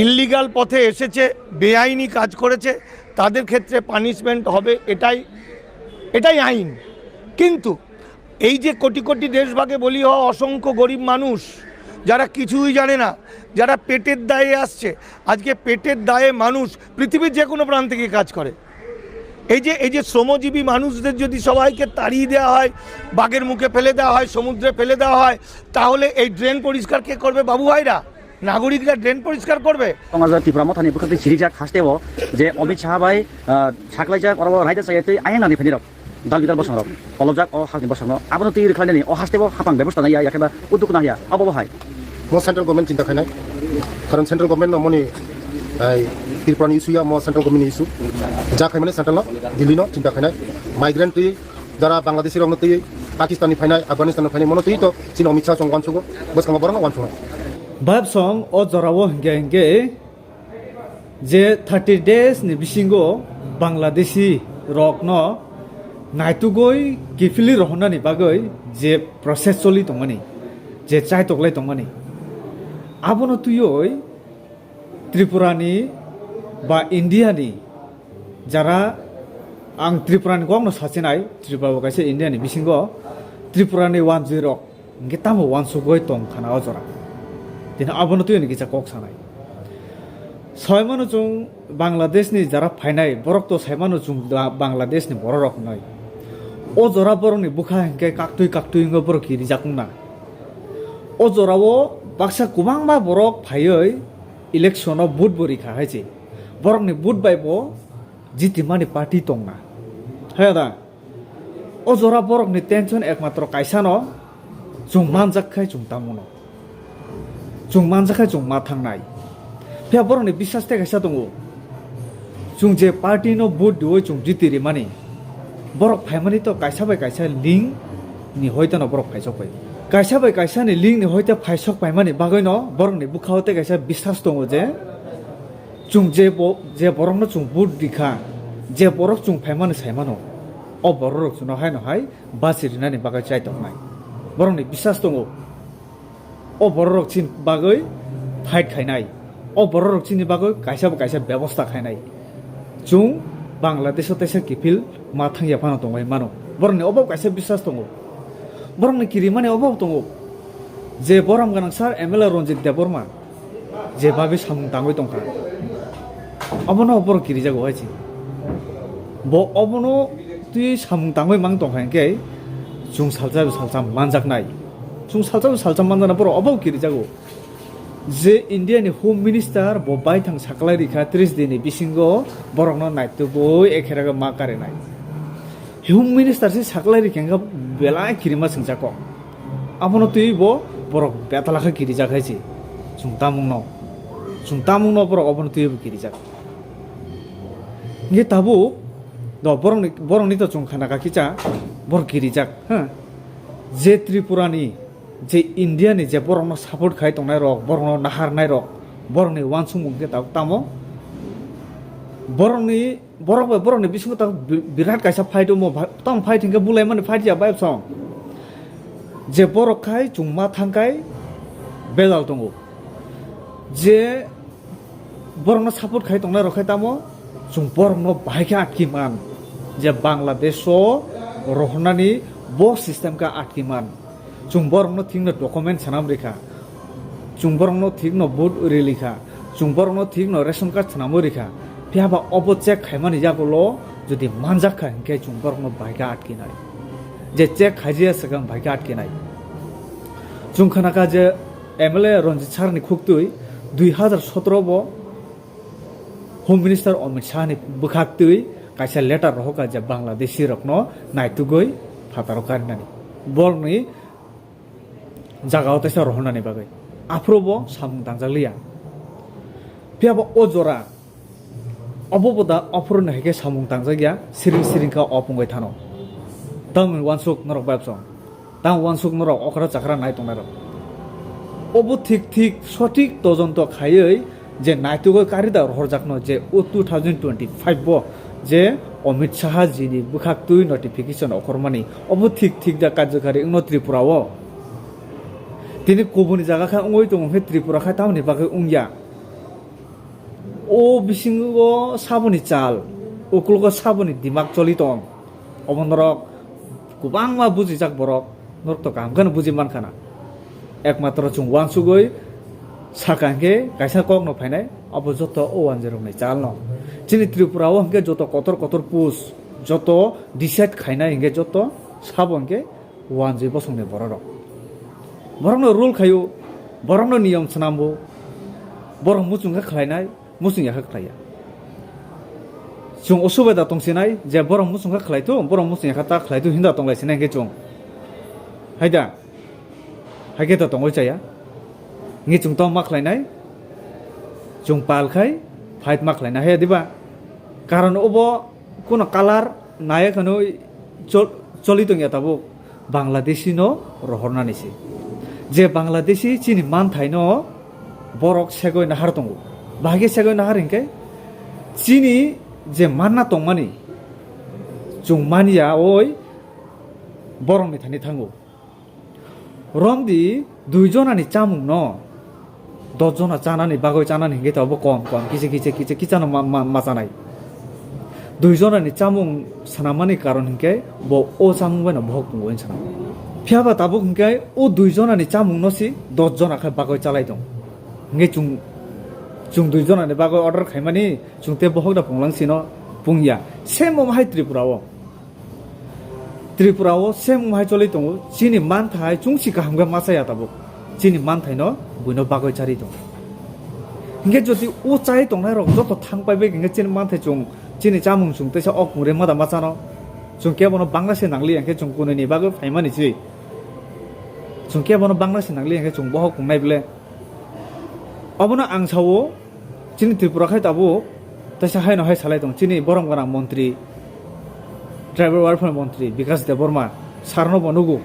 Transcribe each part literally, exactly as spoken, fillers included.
ইলিগাল পথে এসেছে, বেআইনি কাজ করেছে, তাদের ক্ষেত্রে পানিশমেন্ট হবে, এটাই এটাই আইন। কিন্তু এই যে কোটি কোটি দেশভাগে বলি হওয়া অসংখ্য গরিব মানুষ, যারা কিছুই জানে না, যারা পেটের দায়ে আসছে, আজকে পেটের দায়ে মানুষ পৃথিবীর যে কোনো প্রান্তে গিয়ে কাজ করে। এই যে এই যে শ্রমজীবী মানুষদের যদি সবাইকে তাড়িয়ে দেওয়া হয়, বাগের মুখে ফেলে দেওয়া হয়, সমুদ্রে ফেলে দেওয়া হয়, তাহলে এই ড্রেন পরিষ্কার কে করবে? বাবু ভাইরা, নাগরিকরা ড্রেন পরিষ্কার করবে? Tongo Tripura mothani bwkhak twi sirijak haste o je Amit Shah bai, ah, saklaijak oro raida chaya twi ayang nani phaini rok dal bidal bosong rok kolobjak o hakni bosong no abono twi rwkhlainani o haste o hapang bebosta naiya yakhe ba udduk naiya abo bo hai. Mo central government chinta khainai, karon central government no moni ai Tripura ni issue ya, mo central government ni issue. Ja khaimani central no, Delhi no chinta khainai. Migrant twi jara Bangladeshi rok no twi Pakistan ni phainai, Afghanistan ni phainai, mono twi to chini Amit Shah chong wansugo, bwskango borok no wansugo. Bab song o jora o hingke hingke je thirty days ni bisingo Bangladeshi rok no naitugoi kiphilwi rohornani bagwi je process choli tongmani, je chaitoklai tongmani, abono twiwi Tripura ni ba India ni jara, ang Tripura ni kok no sachinai, Tripura bo kaisa India ni bisingo Tripura ni wanjui rok hingke tamo wansugoi tong khana o jora. Tini abono twi kisa kok sanai. Saimano chwng Bangladesh ni jara phainai borok to saimano chwng Ba-, Bangladesh ni borok rok wngnai. O jora borok ni bwkha hingke kaktwi kaktwi wngwi borok kirijak wngna. O jora o baksa kwbangma borok phaiwi election o vote bo rikha hai se. Borok ni vote bai bo jitimani party tongna. Hai da. O jora borokni tension ekmatro kaisano chwng manjak khai chwng tamo no. Chwng manjak khai chwng ma thangnai. Phiya borokni biswas tei kaisa tongo. Chwng je party no vote diwi chwng jiti rimani. Borok phaimani to kaisa bai kaisa link ni hoitano borok phaisok pai. Kaisa bai kaisa ni link ni hoite phaisok paimani bagwi no borokni bwkhao tei kaisa biswas tongo je Chwng je bo-, je borokno chwng vote rikha, je borok chwng phaimani saimano, o bororok chwngno haino hai basi rinani bagwi chaitoknai. Borokni biswas tongo, o bororok chini bagwi fight khainai, o bororok chini bagwi kaisa bo kaisa bebosta khainai. Chwng Bangladesh-o teisa kiphil ma thangya phano tongwi mano. Borokni obo kaisa biswas tongo. Borokni kirimani obo tongo. Je borom gwnang sir M L A Ranjit Debbarma, je babi samung tangwi tongkha, obono borok kirijago hai se. Bo obono twi samung tangwi mang tongkha hinkhe chwng salsa salsa manjaknai. Chwng salsa salsa manjaknai borok obo kirijago. Je India ni Home Minister bo baithang saklai rikha tris din ni bisingo borokno naitugwi ekherega ma karinai. Home Minister se saklai rikha hinkhe belai kirima swngjako. Abono twiwi bo borok betala khe kirijak hai se. Chwng tamungno, chwng tamungno borok obono twiwi bo kirijak. Hinkhe tabuk do borokni, borokni to chwng khana kha kicha borok kirijak, ha? Je Tripura ni, je India ni je borokno support khai tongnai rok, borokno naharnai rok, borokni uansukmung khe tabuk tamo? Borokni Borok bai borokni bisingo ta bi-, birat kaisa fight omo, tamo fight hinkhe bulaimani fight ya bai song. Je borok khai chwng ma thang khai bejal tongo. Je borokno support khai tongnai rok khai tamo chwng borokno bahai khe atki man. Je Bangladesh o rohornani bo system khe atki man. Chwng borokno thikno document swnam rikha, chwng borokno thikno vote ri likha, chwng borokno thikno ration card swnamwi rikha, phiya ba obo check khaimani yagulo jodi manjak kha hinkhe chwng borokno baikha atkinai, je check khaijaya swkang baikha atkinai. Chwng khana kha je M L A Ranjit Sarni khuktwi dui hazar sotro bo Home Minister Amit Shah ni bwkhak twi kaisa letter rohorkha je Bangladeshi rokno naitugwi phataro karinani, borokni jagao teisa rohornani bagwi. Aphuru bo samung tangjak liya. Phiya bo o jora obo bo da aphuru ni hai khe samung tangjak ya, siring siring kha o pungwi thano. Tamoni uansuk norok bai bwsong. Tang uansuk norok okra chakra nai tongnai rok. Obo thik thik sothik tojonto khaiwi je naitugwi karida rohorjakno je o two thousand twenty-five bo je Amit Shah ji ni bwkhak twi notification okhormani obo thik thik da karjakari wngno Tripura o. Tini kubuni jaga khe wngwi tongo khe Tripura khe tamoni bagwi wngya. O bisingo saboni chal, uklogo saboni dimak choli tong. Obo norok kwbangma bujijak borok, norok to kaham kheno buji mankha na. Ekmatro chwng uansugwi saka hinkhe kaisa kokno phainai, abo joto o wanjwi rokni chalno. Chini Tripura o hinkhe joto kotor kotor post, joto decide khainai hinkhe joto sabo hinkhe wanjwi bosongni bororok. Borokno rule khaio, borokno niyom swnambo, borok muchungkha khlainai, muchung yakha khlaiya. Chwng o subeda tongsinai je borok muchungkha khlaithu, borok muchung yakha ta khlaithu hinda tonglaisinai hinkhe chwng. Haida, haikhe to tongwi chaya. Hinkhe chwng tong ma khlainai, chwng pal khai fight ma khlainai, haya diba? Karon obo Kuno colour naya kheno chol-, choli tongya tabuk Bangladeshi no rohornani se. Je Bangladeshi chini manthai no borok segoi nahar tongo. Bahai khe segoi nahar hinkhe chini je manna tongmani chwng manya oi borok ni thani thango. Romdi dui jonani chamungno dos jona chanani bagwi chanani hinkhe to obo kom kom kisa kisa kisa kisano ma, ma, ma chanai. Dui jonani chamung swnamani karon hinkhe bo o chamung baino bohok tongo hinwi swnam. Phiyaba tabuk hinkhe o dui jonani chamungno si dos jona khe bagwi chalai tong. Hinkhe chwng, chwng dui jonani bagwi order khaimani chwng tei bohok da punglang sino pungya. Same omo hai Tripura o. Tripura o same wng hai choli tongo, chini manthai chwng si kaham khe ma chaya tabuk, chini manthai no buino bagwi chari tongo. Hinkhe jodi o chai tongnai rok joto thang pai bai hinkhe chini manthai chwng, chini chamung chwng teisa ok mure ma da ma chano, chwng kebono bangna se nangli hinkhe chwng kunui ni bagwi phaimani se, chwng kebono bangna se nangli hinkhe chwng bohok wngnai ble. Obono ang sao, chini Tripura khai tabuk teisa haino hai salai tong, chini borom gwnang montri, tribal welfare montri Bikash Debbarma sir no bo nugo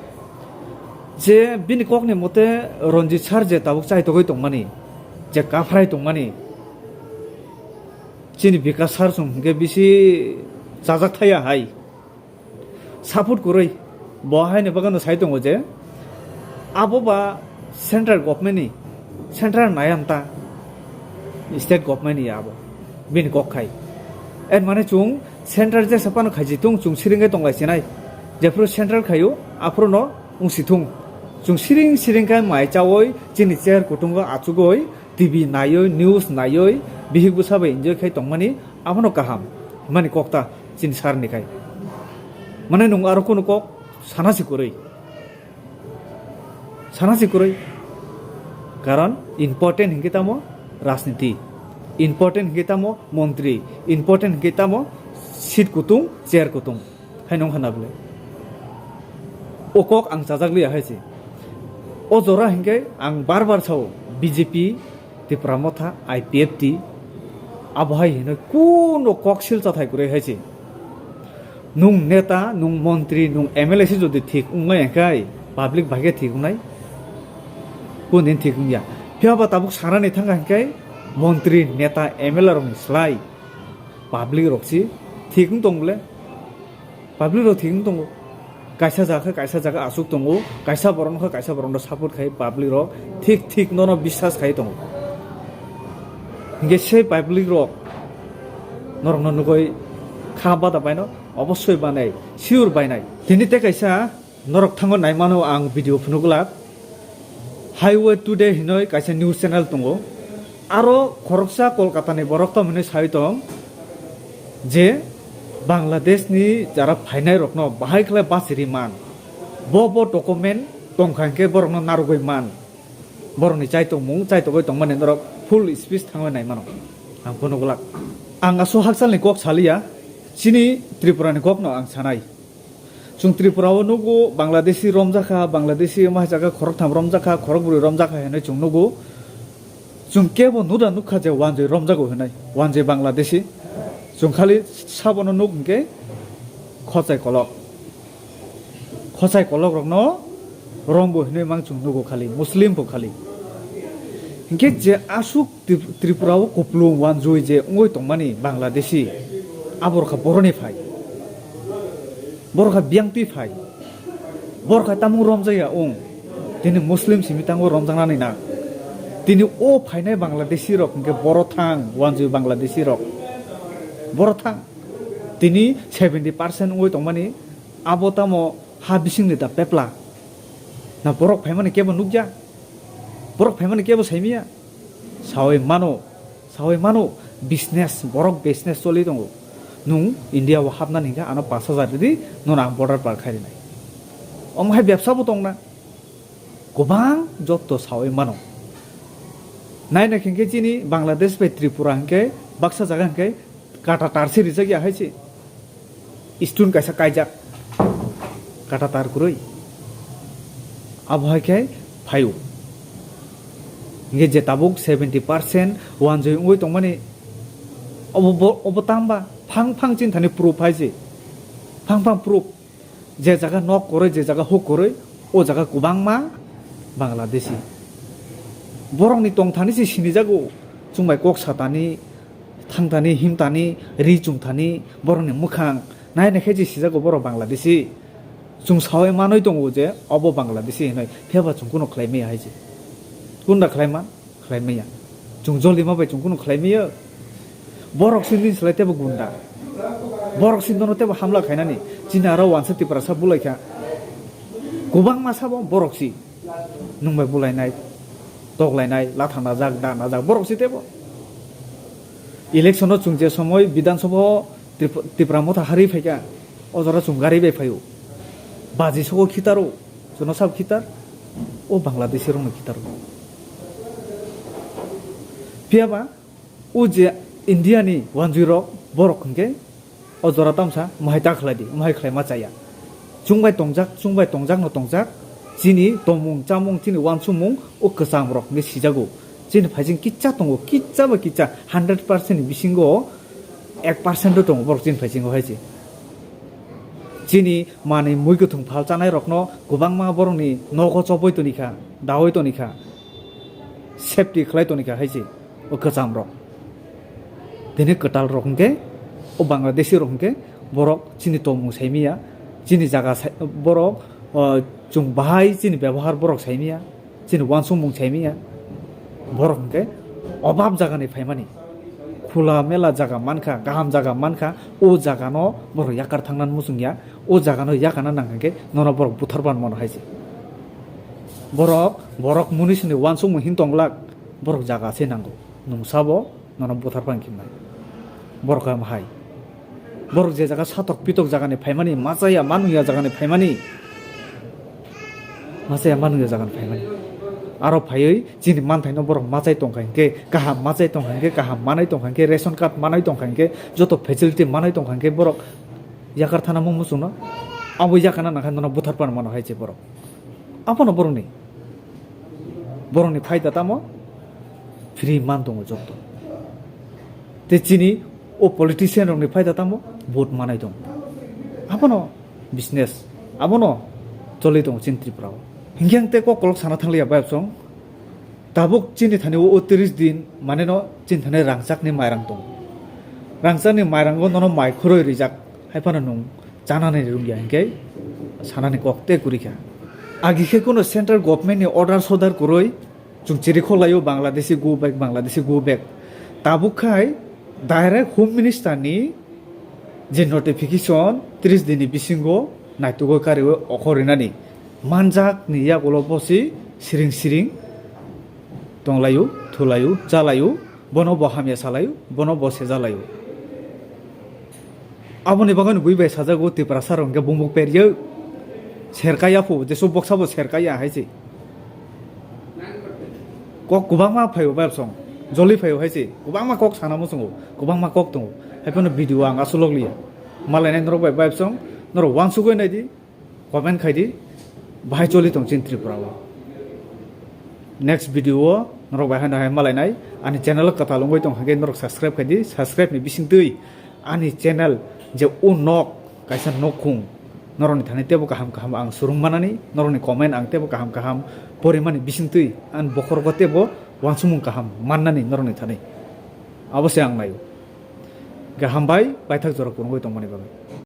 je bini kokni mote Ranjit sir je tabuk chaitogwi tongmani, je kaphrai tongmani, chini Bikash sir chwng hinkhe bisi chajak thaya hai. Support kwrwi bo haini bagano sai tongo je abo ba central government ni, central nayam ta state government ni abo bini kok khai. Er mane chwng central jesa phano khaiji tung, chwng siring khe tonglai sinai, jephuru central khaio aphuru no wngsi thung, chwng siring siring khe mai chawi chini chair kutungo achugwi T V naiwi, news naiwi, bihik bwsa bai enjoy khai tongmani, abono kaham hwnmani kok ta chini sir ni khai. Mane nwng aro kunu kok sana si kwrwi. Sana si kwrwi. Karon important hinkhe tamo rajniti. Important hinkhe tamo montri. Important hinkhe tamo seat kutung, chair kutung. Haino wngkha na bwle? O kok ang chajak liya hai se. O jora hinkhe ang bar bar sao, B J P, Tipra Motha, I P F T, abo hai hinwi kuno kok sil chathai kwrwi hai se. Nwng neta, nwng montri, nwng M L A se jodi thik wngnai hinkhe public bai khe thik wngnai? Kunu din thik wngya. Phiya ba tabuk sanani thangkha hinkhe montri, neta, M L A rokni slai public rok se thik wng tong bwle? Public rok thik wng tongo. Kaisa jaga khe kaisa jaga aswk tongo, kaisa borok no khe kaisa borok no support khai public rok thik thik nono biswas khai tongo. Hinkhe se public rok norok no nugwi kha bada baino obossoi banai, sure bainai. Tini tei kaisa norok thango naimano ang video phunuk glak. Highway Today hinoi kaisa news channel tongo. Aro khoroksa Kolkata ni borok tamo hinui sai tong je Bangladesh ni jara phainai rokno bahai khlai bachiri man. Bo bo document tongkha hinkhe borokno narwgwi man. Borokni chaitokmung, chaitogwi tongmani norok full speech thangwi naimano. Ang phunuk glak. Ang aswk hakchalni kok saliya, chini Tripura ni kokno ang sanai. Chwng Tripura o nugo Bangladeshi romjakha, Bangladeshi wngma hai jaga khoroktham romjakha, khorokbrwi romjakha hinwi chwng nugo. Chwng kebo nuda nukha je wanjwi romjago hinwi, wanjwi Bangladeshi. Chwng khali sabono nuk hinkhe khosai kolok. Khosai kolok rokno rombo hinwi mang chwng nugo khali, Muslim bo khali. Hinkhe je aswk Trip-, Tripura o kupulung wanjwi je wngwi tongmani Bangladeshi, abo rokha boroni phai. Borokha biyang twi phai. Borokha tamung romjakya wng. Tini Muslim simi tango romjaknani na. Tini o phainai Bangladeshi rok hwnkhe boro thang, wanjui Bangladeshi rok. Boro thang. Tini seventy percent wngwi tongmani abo tamo ha bisingni da pepla. Na borok phaimani kebo nukya? Borok phaimani kebo saimanya? Sawi mano, sawi mano, business, borok business choli tongo. Nung India o hapnani hwnkhe ano pash hajar ridi, nono ang border par khai rinai. Omo hai bebsa bo tongna. Kwbang jotto sawi mano. Naina hwnkhe chini Bangladesh bai Tripura hwnkhe baksa jaga hwnkhe kata tar se rijak ya hai se. Stone kaisa kaijak. Kata tar kwrwi. Abo hai khe phaio. Hwnkhe je tabuk seventy percent wanjui wngwi tongmani obo bo, obo tamba phang phang chini thani proof hai se. Phang phang proof. Je jaga nok kwrwi, je jaga huk kwrwi, o jaga kwbangma Bangladeshi. Borokni tongthani se sinijago, chwng bai kok satani, thangtani, himtani, ri chumthani, borokni mwkhang naina khe je sijago borok Bangladeshi. Chwng sawi manwi tongo je obo Bangladeshi hinwi, phiyaba chwng kunu khlai maya hai se. Kunda khlai man? Khlai maya. Chwng jolima bai chwng kunu khlai maya. Borok si nini slai tebo gunda. Borok si nono tebo hamla khainani. Chini aro wansa Tiprasa bulai kha. Kwbangma sabo borok si. Nwng bai bulainai, toklainai, latha najak, da najak, borok si tebo. Election o chwng je somoi Bidhan Sabha o Trip-, Tipra Motha harwi phaikha, o jora chwng gari bai phaio. Baji sogo khitaro, chwngno sabo khitar, o Bangladeshi rokno khitaro. Phiyaba o je India ni wanjui rok, borok hwnkhe o jora tamsa mohai ta khlai di, mohai khlai ma chaya. Chwng bai tongjak, chwng bai tongjak no tongjak, chini tongmung, chamung, chini wansukmung o kwcham rok hwnkhe sijago. Chini phaising kitsa tongo, kitsa ba kitsa, hundred percent ni bisingo ek percent o tongo borok chini phaisingo hai se. Chini manwi mui kwthwng phal chanai rokno kwbangma borokni nogo chobwi toni kha, dawi toni kha, safety khlai toni kha hai se. O kwcham rok. Tini kwtal rok hwnkhe, o Bangladeshi rok hwnkhe, borok chini tongmung saimanya, chini jaga sai-, borok, o, chwng bahai chini bebohar borok saimanya, chini wansukmung saimanya, borok hwnkhe obab jagani phaimani. Khula mela jaga mankha, kaham jaga mankha, o jagano borok yakar thangnani muchungya, o jagano yakana nangkha khe nono borok buthar ban mano hai se. Borok, borok munisini wansukmung hin tonglak, borok jaga se nango. Nwng sabo nono buthar phang khimnai. Borok ham hai. Borok je jaga satok pitok jagani phaimani, machaya manungya jagani phaimani. Machaya manungya jagani phaimani. Aro phaiwi chini manthaino borok machai tongkha hinkhe, kaham machai tongkha hinkhe, kaham manai tongkha hinkhe, ration card manai tongkha hinkhe, joto facility manai tongkha hinkhe borok yakar thana mung muchungno. Abo yakana nangkha nono buthar pan mano hai se borok. Abono borokni, borokni phaida tamo? Free man tongo joto. Te chini o politician rokni phaida tamo? Vote manai tongo. Abono business, abono choli tongo chini Tripura o. Hinkhe ang tei kok kolok sana thangliya bayapsong. Tabuk chini thani o tris din, mane no chini thani rangchakni mairang tongo. Rangchakni mairango nono mai khuroi rijak, hai phano nwng chanani rwngya hinkhe sanani kok tei kwrwi kha. Agi khe kuno central government ni order sodar kwrwi chwng chirikhok laio Bangladeshi go back, Bangladeshi go back. Tabuk khai direct Home Minister ni je notification tris din ni bisingo naitugwi kariwi okhor rinani manjak ni yagulo bosi siring siring tonglaio, thulaio, chalaio, bono bo hamya salaio, bono bo sejalaio. Aboni bagwi bui bai sajago Tiprasa rok hwnkhe bumuk peryo serkaya phu, jesu boksa bo serkaya hai se. Kok kwbangma phaio bayapsong, joli phaio hai se, kwbangma kok sana muchungo, kwbangma kok tongo. Hai phano video ang asulok liya. Malai nai norok bai bayapsong, norok wansugwi nai di. Comment khai di, bahai choli tong chini Tripura o. Next video o norok bai haino hai malainai, ani channel o kwtal wngwi tong kha khe norok subscribe khai di, subscribe ni bising twi ani channel je o nok kaisa nokhung norok ni thani tebo kaham kaham ang surung manani, norok ni comment ang tebo kaham kaham porimani bising twi ani bokhorogo tebo wansukmung kaham mannani norok ni thani. Abo se ang naio. Khe hambai, paithak jora kwrwngwi tongmani bagwi.